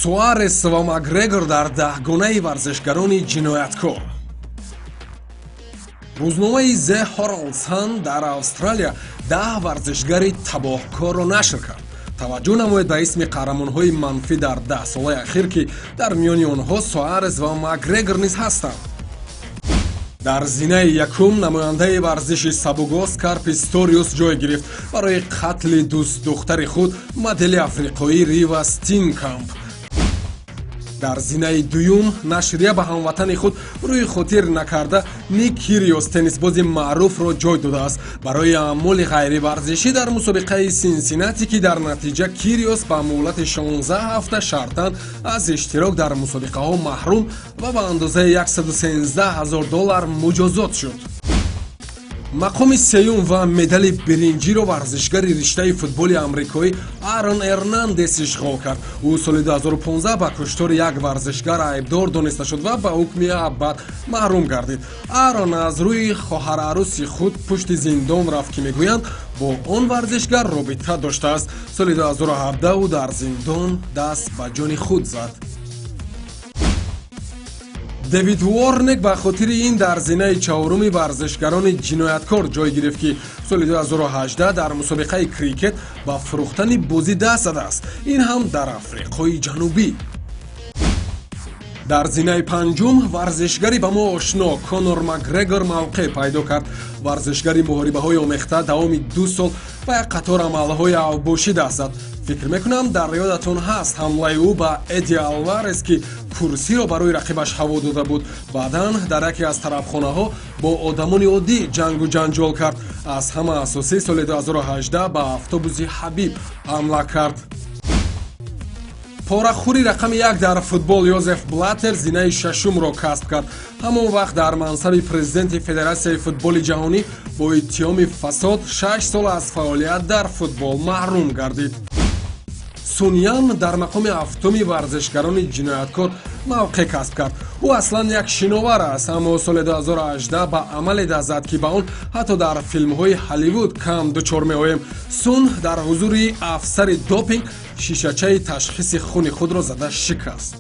Суарес ва Макгрегор дар даҳгонаи варзишгарони ҷинояткор. Рӯзномаи The Herald Sun дар Австралия 10 варзишгари табоҳкорро нашр кард. Таваҷҷӯҳ намоед ба исми қаҳрамонҳои манфӣ дар 10 солаи ахир, ки дар миёни онҳо Суарес ва Макгрегор низ ҳастанд. Дар зинаи якум намояндаи варзиши сабук Оскар Писториус ҷой гирифт барои қатли дӯстдухтари худ, модели африқоӣ Рива Стинкамп. Дар зинаи дуюм нашрия ба ҳамватани худ рӯи хотир накарда Ник Кириос, теннисбози маъруфро ҷой додааст барои аъмоли ғайриварзишӣ дар мусобиқаи Синсинати, ки дар натиҷа Кириос ба муҳлати 16 ҳафта шартан аз иштирок дар мусобиқаҳо маҳрум ва ба андозаи 113 ҳазор доллар муҷозот шуд. Мақоми сеюм ва медали биринҷиро варзишгари риштаи футболи амрикоӣ Арон Эрнандес ишғол кард. Ӯ соли 2015 ба куштори як варзишгар айбдор дониста шуд ва ба ҳукми абад маҳрум гардид. Арон аз рӯи хоҳарарӯси худ пушти зиндон рафт, ки мегӯянд, бо он варзишгар робита доштааст. Соли 2017 ӯ дар зиндон даст ба ҷони худ зад. Дэвид Уорнек ба хотири ин дар зинаи чаҳоруми варзишгарони ҷинояткор ҷой гирифт, ки соли 2018 дар мусобиқаи крикет ба фурӯхтани бозӣ даст задааст, ин ҳам дар Африқои Ҷанубӣ. Дар зинаи панҷум варзишгари ба мо ошно Конор Макгрегор мавқеъ пайдо кард. Варзишгари муҳорибаҳои омехта давоми 2 сол ба як қатор амалҳои авбошӣ даст зад. Фикр мекунам, дар ёдатон ҳаст ҳамлаи ӯ ба Эдди Алварес, ки курсиро барои рақибаш ҳаво дода буд. Баъдан дар яке аз тарабхонаҳо бо одамони оддӣ ҷангу ҷанҷол кард. Аз ҳама асосӣ, соли 2018 ба автобуси Ҳабиб ҳамла кард. Порахӯри рақами як дар футбол Йозеф Блаттер зинаи шашумро касб кард. Ҳамон вақт дар мансаби президенти Федератсияи футболи ҷаҳонӣ бо иттиҳоми фасод 6 сол аз фаъолият дар футбол маҳрум гардид. Сун Ян дар мақоми ҳафтуми варзишгарони ҷинояткор мавқеъ касб кард. Ӯ аслан як шиновар аст, аммо соли 2018 ба амале даст зад, ки ба он ҳатто дар филмҳои Ҳолливуд кам дучор меоем. Сун дар ҳузури афсари допинг шишачаи ташхиси хуни худро зада шикаст.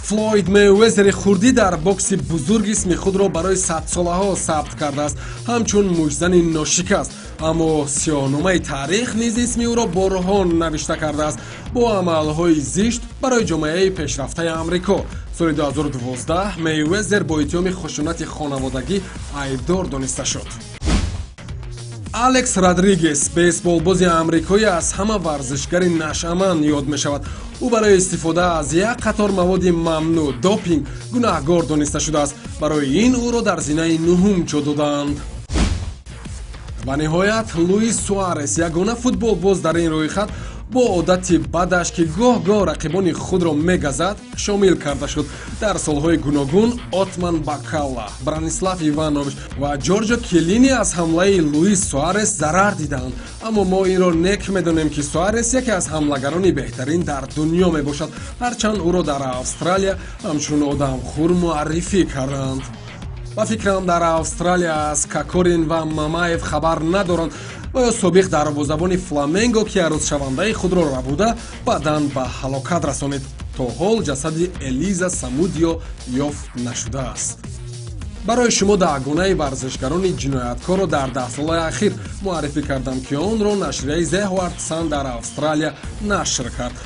Флойд Мейвезери хурдӣ дар бокси бузург исми худро барои садсолаҳо сабт кардааст ҳамчун муштзани ношикаст, аммо сиёҳномаи таърих низ исми ӯро борҳо навишта кардааст бо амалҳои зишт барои ҷомеаи пешрафтаи Амрико. Соли 2012 Мейвезер бо иттиҳоми хушунати хонаводагӣ айбдор дониста шуд. Алекс Родригес, бейсболбози амрикоӣ, аз ҳама варзишгари нашъаманд ёд мешавад. Ӯ барои истифода аз як қатор маводи мамнӯъ, допинг гунаҳгор дониста шудааст. Барои ин ӯро дар зинаи нуҳум ҷо додаанд. Ва ниҳоят, Луис Суарес, ягона футболбоз дар ин рӯйхат, бо одати бадаш, ки гоҳ-гоҳ рақибони худро мегазад, шомил карда шуд. Дар солҳои гуногун Отман Бакала, Бранислав Иванович ва Ҷорҷо Келлини аз ҳамлаи Луис Суарес зарар диданд, аммо мо инро нек медонем, ки Суарес яке аз ҳамлагарони беҳтарин дар дунё мебошад, ҳарчанд ӯро дар Австралия ҳамчун одамхӯр муаррифӣ карданд. Ба фикрам, дар Австралия аз Кокорин ва Мамаев хабар надоранд ва ё собиқ дарвозабони Фламенго, ки арӯзшавандаи худро рабуда, баъдан ба ҳалокат расонид. То ҳол ҷасади Элиза Самудио ёфт нашудааст. Барои шумо даҳгонаи варзишгарони ҷинояткорро дар 10 солаи ахир муаррифӣ кардам, ки онро нашрияи The Herald Sun дар Австралия нашр кард.